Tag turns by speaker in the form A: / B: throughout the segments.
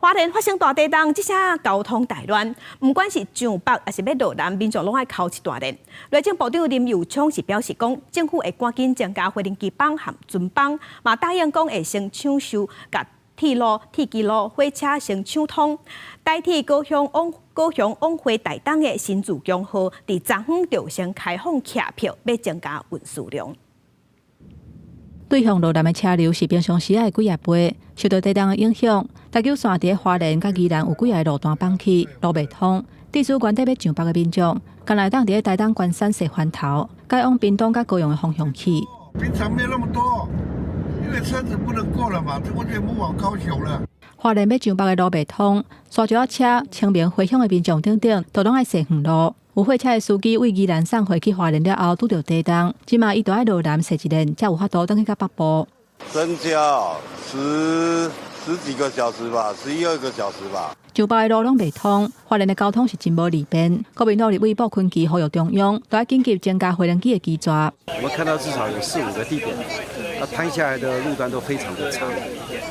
A: 花蓮發生大地動，這下交通大亂，毋管是上北抑是欲落南，民眾攏愛哭一大輪。內政部長林右昌是表示講，政府會趕緊增加飛行機班和船班，嘛答應講會先搶修，共鐵路、鐵支路、火車先搶通。台鐵高雄往回台東的新自強號，佇昨昏就先開放客票，欲增加運輸量。
B: 對向落南的車流是平常時的幾仔倍，受到地動的影響，台九線佇花蓮佮宜蘭有幾个路段崩去，路袂通。致使原底欲上北的民眾，干焦會當佇台東關山踅環頭，改往屏東佮高雄的方向去。
C: 平常沒那麼多，因為車子不能過了嘛，這過去不往高雄了。
B: 花蓮欲上北的路袂通，沙石仔車、清明回鄉的民眾等等，都攏愛踅遠路。有貨車的司機對宜蘭送貨去花蓮了後，拄著地動，這馬伊著愛落南踅一輪，才有法度轉去到北部。
D: 增加十幾個小時吧，十一二個小時吧。
B: 上北的路攏袂通，花蓮的交通是真無利便。國民黨立委傅崐萁呼籲中央，著愛緊急增加飛行機的機座。
E: 我們看到至少有四五個地點，啊，坍下來的路段都非常的長，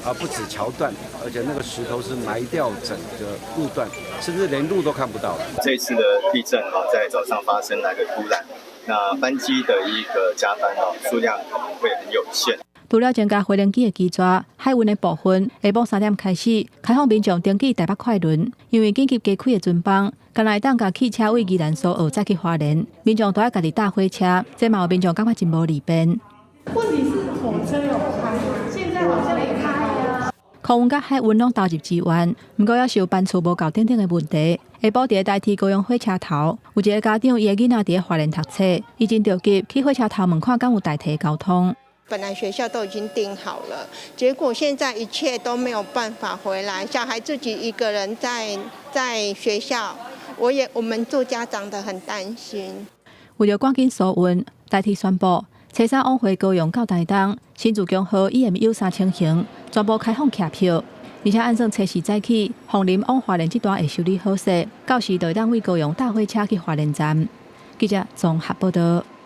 E: 啊，不止橋段，而且那個石頭是埋掉整個路段，甚至連路都看不到。
F: 這次的地震啊，在早上發生來得突然，那班機的一個加班哦，數量可能會很有限。
B: 除了增加飛行機的機座，海運的部分，下晡3點開始開放民眾登記台北快輪，因為緊急加開的船班，干焦會當共汽車對宜蘭蘇澳再去花蓮，民眾都愛家己搭火車，這嘛有民眾感覺真無利便。
G: 問題是火車有開，現在好像也開啊。
B: 空運佮海運攏投入支援，毋過猶受班次無夠等等的問題。下晡佇台鐵高雄火車頭，有一個家長伊的囡仔佇咧花蓮讀冊，伊真著急去火車頭問看敢有代替交通。
H: 本來學校都已經訂好了，結果現在一切都沒有辦法回來，小孩自己一個人在學校，我們做家長的很擔心。
B: 為著趕緊疏運，台鐵宣布，初三往回高雄到台東，新自強號 EMU 3000型全部開放客票，而且按算初四早起，鳳林往花蓮這段會修理好勢，到時就會當對高雄搭火車去花蓮站。記者綜合報道。